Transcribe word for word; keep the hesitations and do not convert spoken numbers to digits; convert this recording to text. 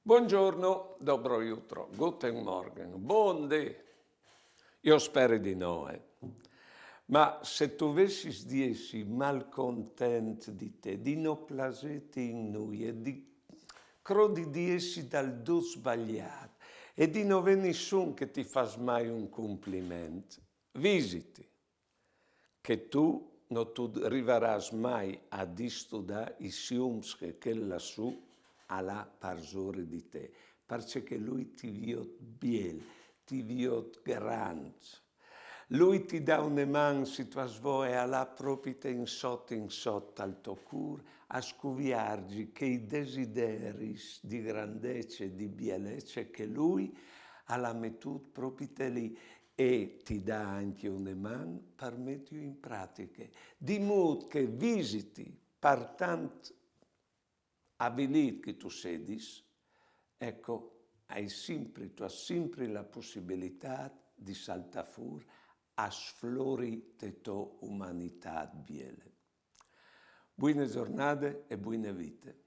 Buongiorno, dobro jutro, guten Morgen, bundì. Jo o speri di no, eh. Ma se tu vessis di essi malcontent di te, di no plaseti in nuie, di crodi di essi dal dut sbaliât e di no vê nissun che ti fâs mai un cumpliment, visiti che tu no tu rivarâs mai a distudâ i siums che chel lassù al à parsore di te, parcè che lui ti viôt biel, ti viôt grant. Lui ti dà une man, si tu âs voie, e al à propite in sot in sot al to cûr a scuviarzi chei desideris di grandece e di bielece che lui al à metût propite li, e ti dà ancje une man par metiju in pratiche, di mût che, visiti, par tant avilît che tu sedis, eco, âs simpri, tu âs simpri la pussibilitât di saltâ fûr a sflori te tô umanitât biele. Buine zornade e buine vite.